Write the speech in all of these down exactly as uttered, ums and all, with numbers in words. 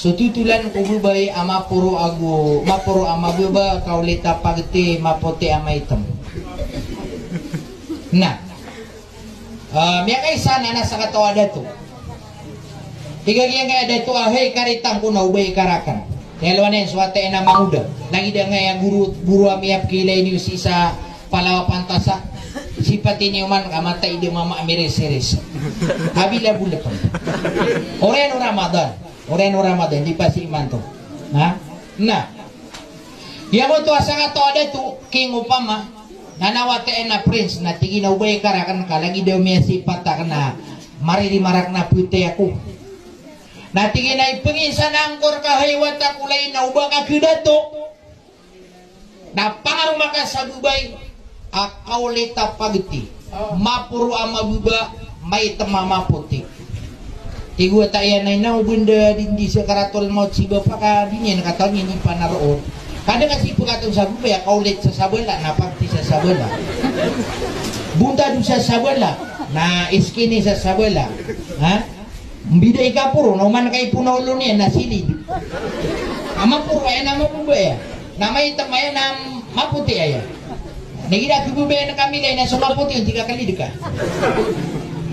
So totolan ko babay a maporo ago, maporo a mababa, kaolita pagti, mapoti a maitem. Na. Ah, miyakaisa na na sakataw a dato. Tig a giyangkai a dato a, "Hay, karitang ko na o ba i karaken." Tiyalowan iyan so wata iyan a mangoda. Lagid angkai a goro, goro a miyapkilay niyo sii sa Palawa Pantasa. Sipati niyo man ka mata i di mama a miris-iris. Abila bolek. Oriyan o Ramadan. Oriyan o Ramadan, di pasi imanto. Ha? Na. Giyangkoto a sakataw a dato, king opama, na na wata iyan a prince, na tig iyan a o ba i karaken ka, lagid o miyasipat aken a maririmarak na peti ako. Na tig iyan a ipenginsan angko reka hay wata ko lay na o ba ka kadato. Na pangaroma ka sa babay a kaolita pagti, maporo a mababa, maitem a mapoti. Tig o wata iyan a, "Ina, o ba anda di, di sakaratul maut si bapa ka di niyan katawan iyan i panaroon." Ka da ka sii pekataw sa babay a kaolit sa sabala, na pagti sa sabala. Bontad sa sabala, na iskini sa sabala. Ha? Mbida i kaporo, na oman ka ipoon a olo niyan na silid. A maporo aya na mababa aya. Na maitem aya na mapoti aya. Na igira khababaya na kamilay na so mapoti on, tig ka kalid ka.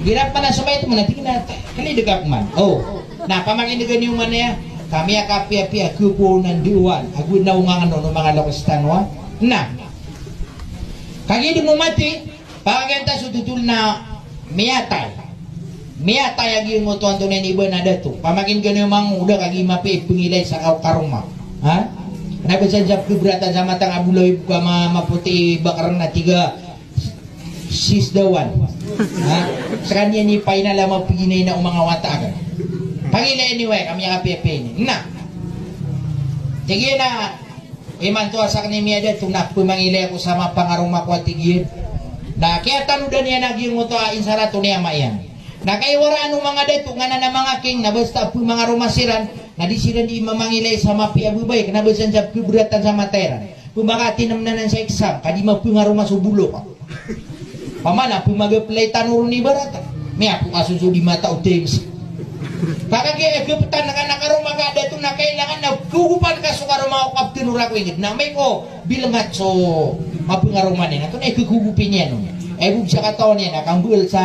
Igira pman a so maitem na tig iyan a kalid ka pman. O. Na pamakinega niyo man aya. Ka miyakapiyapiya, khakowa on a ndaowan. Ago na ongangen on o manga loks tano a. Na. Kagiya di mo mati, Pagaganta so totol na miyatay. Miyatay a giyangkoto antonaa i ba na dato. Pamakinega niyo mangoda ka giya mapiya i pengilay sa kaw karoma. Ha? Kena ba san sa pkhaberatan sa matang a bolaw i boka ma-, mapoti i bakar na tiga sisdawan. Ha? Sekaniyan i painala mapegina ina o manga wata aken. Pangilay niyo ay, ka miyakapiyapiya ini. Na. Tig iyan a Imanto a saken i miyadato na pemangilay ako sa mapangaroma ko a tig iyan. Na kiyatanodan iyan a giyangkoto a insaraton i ama iyan. Na kaiwaraan o manga dato nganan a manga king na basta pemangaroma siran, na di siran di mamangilay sa mapiya a babay, kena ba san sa pkhaberatan sa mata iran. Pemakatinem anan sa exam, ka di mapengaroma so bolok. Pamana pemagaplay tano ron ibarat. Miyapokas on so di mata o times. Ka kagiya khapetan ka na karoma ka dato na kailangan na khagopan ka so karoma ko kapten o rako inged. Na amay ko bilengat so mapengaroma niyan. Antonaa i khagopi niyan on. Ay bo sakataw niyan na kambel sa,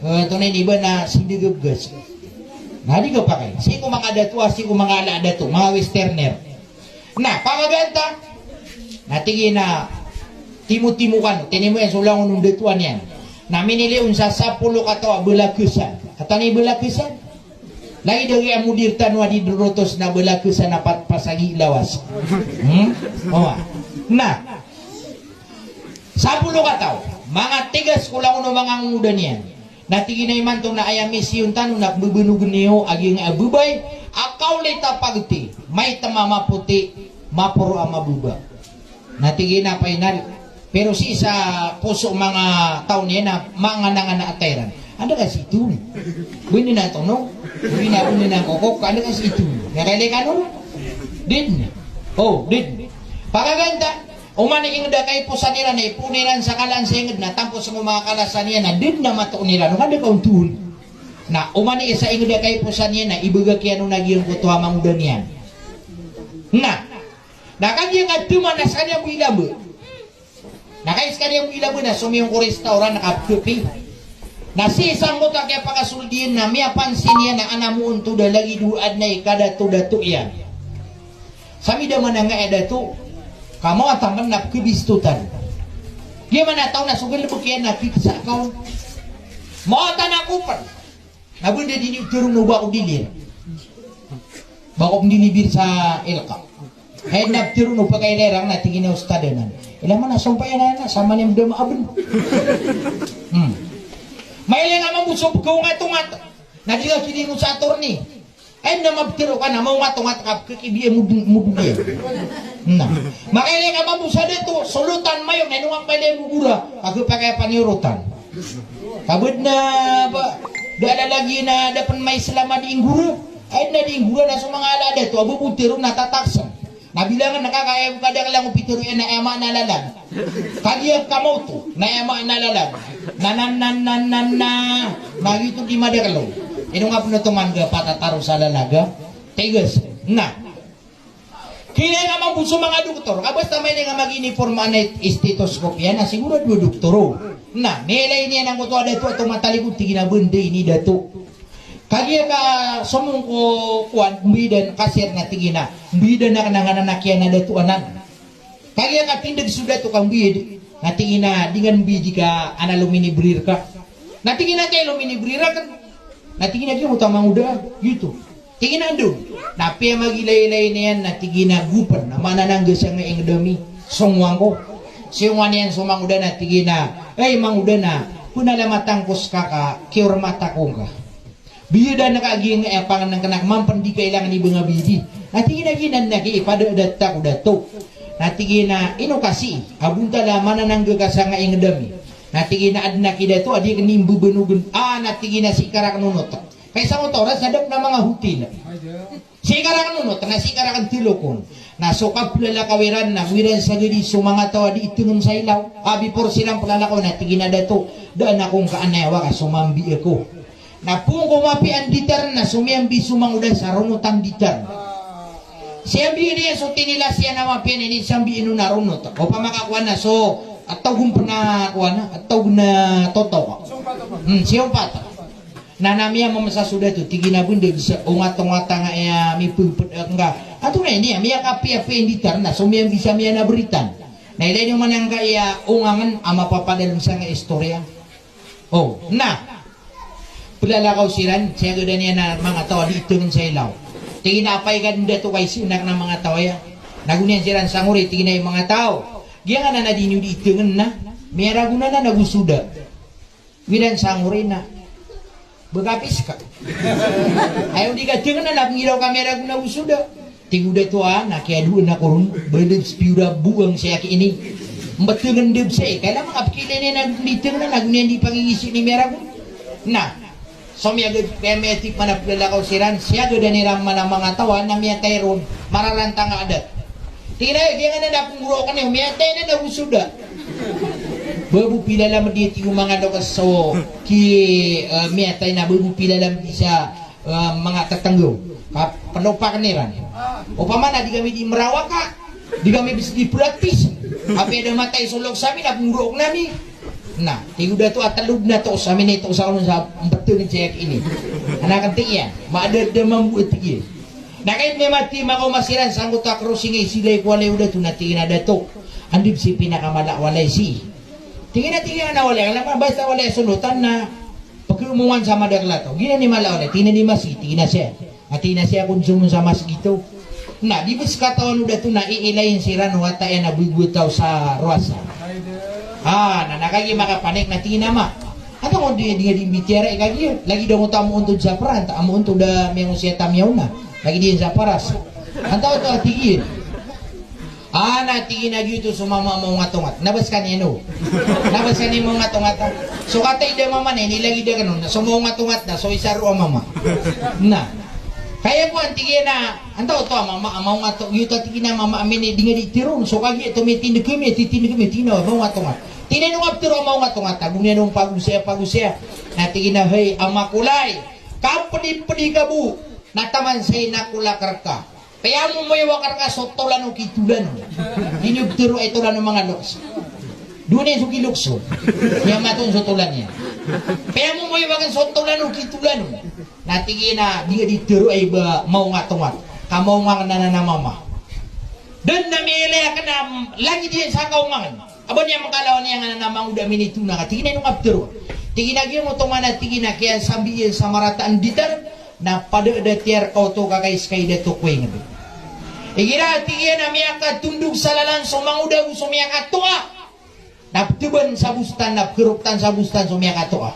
eh, antonaa ini ba na sindeg a begas. Na di kapakay. Sii ko manga dato a, sii ko manga ala a dato, manga westerner. Na, pangaganta. Na tig iyan a, timotimo kano, tinimo iyan so langon o ndatoan iyan. Na minili on sa sapolo kataw a balakesan. Katawan i balakesan? Lagid a giya modir tano a di dorotos na balakesan a pat pasagi lawas. Hmm? Owa. Na, Sapolo kataw, manga tigas ko langon o manga ngoda niyan. Na tig iyan a imanto na aya misiyon tano na pmbebenogen iyo a giyangkai a babay a kaolit a pagti, maitem a mapoti, maporo a mababa. Na tig iyan a final. Pero sii sa poso o manga taw niyan na manganangana a tairan. Anda ka sii ito? Bini na tono, bini na, bini na kokok, anda ka sii ito? Miyakailay kano? Did. O, did. Pagaganta. Oman i inged a kaiposan iran na ipoon iran sa kalan sa inged na tampo sa manga kalasan iyan na di den a matoon iran o ka da ka ontoon. Na oman i isa inged a kaiposan iyan na ibagak iyan on a giyangkoto a mangoda niyan. Na, na kagiya nga dema na sekaniyan bo i lamba. Na kagiya sekaniyan bo i lamba na somiyong ko restaurant na kapkapi. Na sii sangkoto a kiyapakasold iyan na miyapansin iyan a anamoon to da lagid o aden a ikadato-dato iyan. Sa mida man angkai a dato, ka mawatan ken na pkhabistotan. Giya man a taw na so galebek iyan na kiksa ka on. Mawatan ako pen. Na benda dini ptero no ba ko dilir. Ba ko pndilibir sa ilka. Hay na ptero no pakailay rang na tig iyan a ustad anan. Ila man a sompay anan na sama niyan beda maaben. Hmm. Mailay nga mambo so pkhaongat-ongat. Na di nga kini mo sa attorney. Ay na mabtero ka na maongat-ongat ka khakibiya mo dun, mo dun iyan. Na. Makailay ka mambo sa dato, solotan mayo, na ino nga pailay mo gora, ka khapakay a paniyorotan. Ka bed na, ba, da lalagiyan a da pen maislam a di inggora. Ay na di inggora na so manga ala a dato, a bo bo tero na tataksen. Na bilangan na ka, ka aya bo kadakel a ngo pitero iyan na aya maana a lalag. Kagiya ka maoto, na aya maana a lalag. Na, na, na, na, na, na. Na giyoto di madakel on. Ino nga pen oto man ga patataro sa lalag a. Tigas. Na. Kailangan mambo so manga doktor. Ka basta mailay nga mag-uniform a stethoscope iyan, na sigurado a doktor. Na, miyailay niyan angkoto a dato a tomatalikod, tig iyan a, "Banda ini, dato." Kagiya ka somong ko kowan, mbidan, cashier, na tig iyan a, "Mbidan akn a nganan a kiyan a dato anan." Kagiya ka tindg so dato ka mbid, na tig iyan a, "Di ngka mbid ka an a lominibrir ka." Na tig iyan a, "Antai lominibrir akn?" Na tig iyan a, "Giyoto a mangoda, giyoto." Tig iyan a, "Ndo." Na piyamagilaylay niyan, na tig iyan a, "Gopn a mananangga sangkai a ingd ami, songowang ko." Siyongowan iyan so mangoda, na tig iyan a, "Ay mangoda, na pnalamatan ko ska ka kiyormata ko ngka. Biyadaan ka a giyangkai a pangnngkn akn, mambo pn di kailangan i ba nga biyadi." Na tig iyan a, "Giyanan na ki, ipadadat ako, dato." Na tig iyan a, "Ino ka sii a bontal a mananangga ka sangkai a ingd ami?" Na tig iyan a, "Adn aki, dato, a di akn imbabanogan." "Ah," na tig iyan a, "sii ka rakn onot." Kay sangkoto a oras na da pn a manga hotel. "Sii ka rakn onot, na sii ka rakn telokon." Na so kaplalakaw iran, na go iran sagadi so manga taw a di itngn sa ilaw. A before siran plalakaw, na tig iyan a, "Dato, daan ako ngka anay a waka so mambi ako." Na poon ko mapiya a nditar, na so miyambi so mangoda sa ronot a nditar. Siyambi niyan so tinilas iyan a mapiya ini, siyambi iyan on a ronot. Opama ka kowan na so, a tawg on pn a kowan, a tawg on a toto. Hmm, siyompat. Na, na miyamamsa so dato, tig iyan a, "Banda, bisa ongat-ongat angkaya mipagpd akn ka." Antonaa ini a miyakapiyapiya i nditar, na so miyambi sa miyanabaritaan. Na ilay niyo man angkaya ongangn a mapapadalm sangkai a istoriya. O, na. Plalakaw siran, siyagadan iyan a manga taw a di itngn sa ilaw. Tig iyan a, "Apay ka dn, dato, ka isii akn a manga taw aya?" Na go niyan siran sangori, tig iyan a, "Hay manga taw, giyanan a di niyo di itngn na miyaragon anan ago soda." Go iran sangori na, "Ba kapis ka? Aya o di ka tngn na pngiraw ka miyaragon ago soda." Tig o dato a, "Na kiyadoan ako ron, ba dbs piyo ra bowang sii aki ini. Mbatngn dbs sii, kailangan ka pkiilay niyan a di tngn na, go niyan di pangigisi ini miyaragon." Na, so miyagad, kaya miyatip man a plalakaw siran, siyagadan iran man a manga taw a, na miyatay ron, mararantang a adat. Tig iyan a, "Giyanan a pnggoroa akn iyo, miyatay anan ago soda." Ba bo pilalamd iyan, tig o manga lokes, so ki, eh, miyatay na, ba bo pilalamd iyan sa, eh, manga tatanggaw. Ka pnopakn iran. Opama na di kami di mrawaka, di kami bs di praktis. Apiya da matay so lokes ami na pnggoroa akn ami. Na, tig o dato a, "Tlo dn a toos ami na itoos ako ron sa mbatngn sii aki ini." Anak, tig iyan, "Maadada mambo," tig iyan. Na kagiya miyamati makaoma siran sangkoto a crossing a isilay ko walay o dato, na tig iyan a, "Dato, anda bs i pinakamala a walay sii?" Tig iyan a, "Tig iyan a walay, alam ka, basta walay a sonotan na pkhaomongan sa madakl a taw." "Giyanan i mala a walay?" Tig iyan a, "Di masgit." Tig iyan a, "Sii." A tig iyan a, "Sii ako dn somon sa masgit oto." Na di bs katawan o dato na iilayin siran o wata iyan a bgo a taw sa rowasa. A, na, na kagiya makapanik na tig iyan a, "Ama, antaa di, di, di mbitiyarai kagiya? Lagid angkoto a moontod sa paras, antaa a moontod a miyangosiyat a miyaona, lagid iyan sa paras. Antaa oto?" a tig iyan. "A," na tig iyan a, "giyoto so mama a maongatongat." Na ba skaniyan o, na ba skaniyan maongatongat a? So kataid a mama niyan, ilagid akn on, so maongatongat na so isa roo a mama. Na, kaya kowan, tig iyan a, "Antaa oto a mama a maongato-, giyoto," a tig iyan a, "mama ami ini, di nga di tharoon. So kagiya oto mitindg kami, titindg kami, tig iyan a maongatongat." Tig iyan a, "Ino nga ptharoa a maongatongat?" A go niyan on pagosaya, pagosaya. Na tig iyan a, "Hay ama ko lay, kapdipdi ka bo, na taman sa inakolak rka. Piyamomoyawak rka so tolan o kitolan on. Di niyo ptharoa i tolan o manga lokes." Dowa niyan so kilokes on. Miyamaton so tolan iyan. "Piyamomoyawak rka so tolan o kitolan on." Na tig iyan a, "Di nga di tharoa i ba maongatongat, ka maongangn anan a mama." "Da dn a miyailay akn a lagid iyan sa kaongangn." "A ba niyan mkalawan iyan anan a mangoda minitona ka?" Tig iyan a, "Ino nga ptharoa?" Tig iyan a, "Giyoto man," a tig iyan a, "kiyasambi iyan sa marata a nditar, na padadat iyan rka oto ka kaiskay dato ko ingd. Igira," a tig iyan a, "miyakatondog sa lalan so mangoda ago so miyakatoa, na pthaban sa bostan, na pkharoptan sa bostan so miyakatoa."